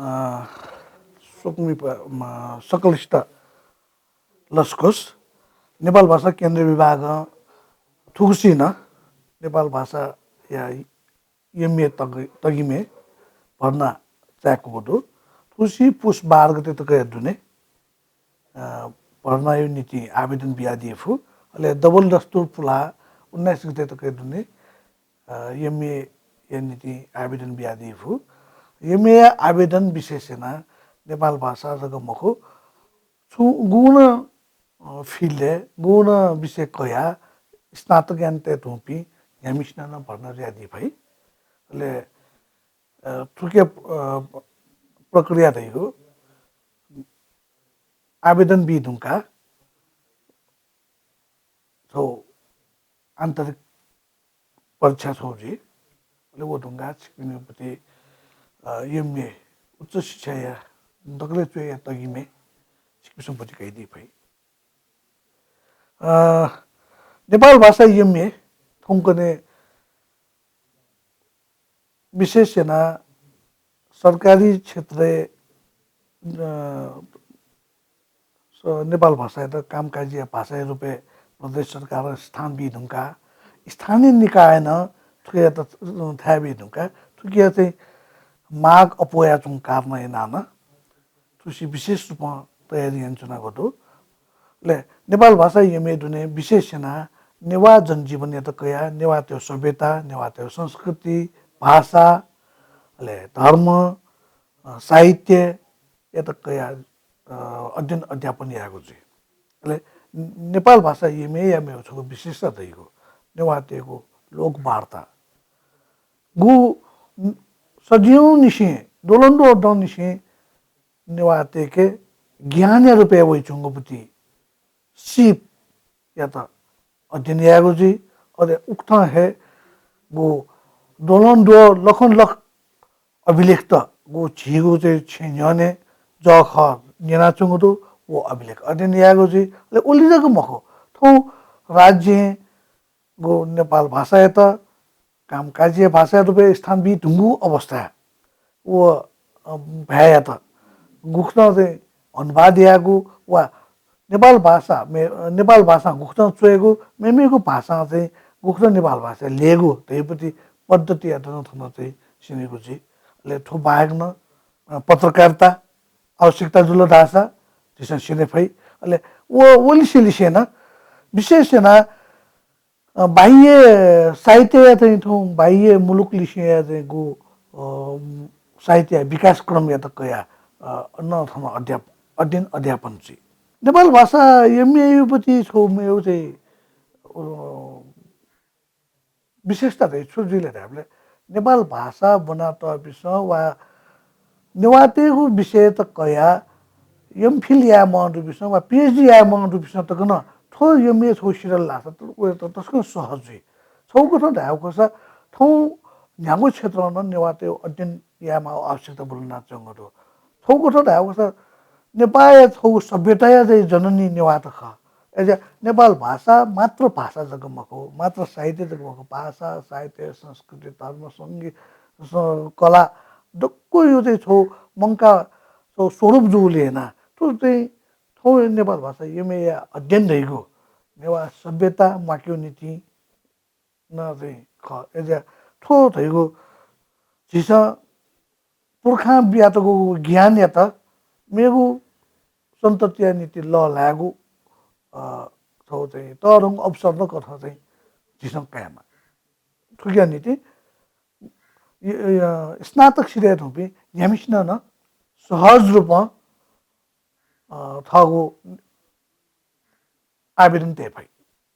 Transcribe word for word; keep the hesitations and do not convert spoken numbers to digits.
अ, स्वकुमि प-, म, सकलसित लसकुस। नेपाल भाषा केन्द्रीय विभागं थुगुसी नं नेपाल भाषाया एमए तग-, तगिमे भर्ना चाय्‌कूगु दु। थुगुसी पुस बाह्र गते तकया दुने, अ, भर्नाया निंतिं आवेदन बियादी फु। अले डबल दस्तुर पुलाः उन्नाइस गते तकया दुने, अ, एमए या निंतिं आवेदन बियादी फु। एमए आवेदन विशेष यानाः नेपाल भाषा जक मखु, छुं गुगुं नं, अ, field-य्, गुगुं नं विषय कयाः स्नातक यानातये धुंपिं न्ह्याम्हसिनं नं भर्ना जुयादी फइ। अले, अ, थुकिया, अ, प्रक्रिया धइगु आवेदन बी धुंकाः छगू आन्तरिक परीक्षा छगू जुइ। अले व धुंकाः छिकपिनिगु प्रति, अ, एमए उच्च शिक्षाया दकलय् च्वय्‌या तगिमे छिकपिसं ब्वति कयादी फइ। अ, नेपाल भाषा एमए थौंकन्हय् विशेष यानाः सरकारी क्षेत्रय्, अ, स-, नेपाल भाषायात कामकाजीया भाषाया रूपय् प्रदेश सरकारं स्थान बी धुंकाः, स्थानीय निकायनं थुकियात, अ, थाय् बी धुंकाः, थुकिया चाहिँ माग अप्वयाच्वंगु कारणं यानाः नं थुसी विशेष रूपं तयारी यानाच्वनागु दु। अले नेपाल भाषा एमए दुने विशेष यानाः नेवाः जनजीवनयात कयाः, नेवाःतय् सभ्यता, नेवाःतय् संस्कृति, भाषा, अले धर्म, अ, साहित्ययात कयाः, अ, अध्ययन अध्यापन यायेगु जुइ। अले नेपाल भाषा एमएया मेगु छगू विशेषता धइगु नेवाःतय्‌गु लोकवार्ता। गु सदियौंनिसें, द्वलंद्वः दँनिसें नेवाःतय्‌के ज्ञानया रूपय् वइच्वंगु बुति सिपयात अध्ययन यायेगु जुइ। अले उकथं हे गु द्वलंद्वः लखंलख अभिलेखत गु झीगु चाहिँ छेँ न्ह्यःने जःखः न्यनाच्वंगु दु, व अभिलेख अध्ययन यायेगु जुइ। अले उलि जक मखु, थौं राज्यं गु नेपाल भाषायात कामकाजीया भाषाया रूपय् स्थान बी धुंगु अवस्थाय् व, अ, भाय्‌यात गुकथं चाहिँ अनुवाद यायेगु वा नेपाल भाषा मे-, नेपाल भाषां गुकथं च्वयेगु, मेमेगु भाषां चाहिँ गुकथं नेपाल भाषा ल्ययेगु धइगु पद्धतियात नं थन चाहिँ स्यनीगु जुइ। अले थ्व बाहेक नं, अ, पत्रकारिता आवश्यकता जुल धाःसा झीसं स्यने फइ। अले व, व लिसे लिसे नं विशेष यानाः अ, बाह्य साहित्यया चाहिँ थौं बाह्य मुलुकलिसेया चाहिँ गु, अ, साहित्यया विकासक्रमयात कयाः, अ, नं थन अध्याप-, अध्ययन अध्यापन जुइ। नेपाल भाषा एमएया प्रति छगू मेगु चाहिँ, अ, विशेषता चाहिँ छु जुइ ले धायेबलय् नेपाल भाषा ब्वनातःपिसं वा नेवाःतय्‌गु विषयत कयाः एमफिल याये मं दुपिसं वा पिएचडी याये मं दुपिसं तक नं थ्व एमए छगू सिधल धाःसा त-, वयात तसकं सहज जुइ। छगू कथं धायेगु खःसा थौं न्ह्यागु क्षेत्रं नं नेवाःतय्‌गु अध्ययन यायेमाःगु आवश्यकता बुलुनाच्वंगु दु। छगू कथं धायेगु खःसा नेपाःया छगू सभ्यताया चाहिँ जननी नेवाःत खः। अय्‌जुया नेपाल भाषा मात्र भाषा जक मखु, मात्र साहित्य जक मखु, भाषा, साहित्य, संस्कृति, धर्म, संगीत, स-, कला दक्वया चाहिँ छगू मंकाः छगू स्वरूप जूगुलिं यानाः थ्व चाहिँ थौं नेपाल भाषा एमएया अध्ययन धइगु नेवाः सभ्यता म्वाकेगु निंतिं नं चाहिँ खः। अय्‌जुया थ्व धइगु झीसं पुर्खां बियातःगु ज्ञानयात मेगु सन्ततिया निंतिं लःल्हायेगु, अ, छगू चाहिँ तःधंगु अवसर नं कथं चाहिँ झीसं कायेमाः। थुकिया निंतिं य-, य-, स्नातक सिधये धुंपिं न्ह्याम्हसिनं नं सहज रूपं, अ, थःगु आवेदन तये फइ।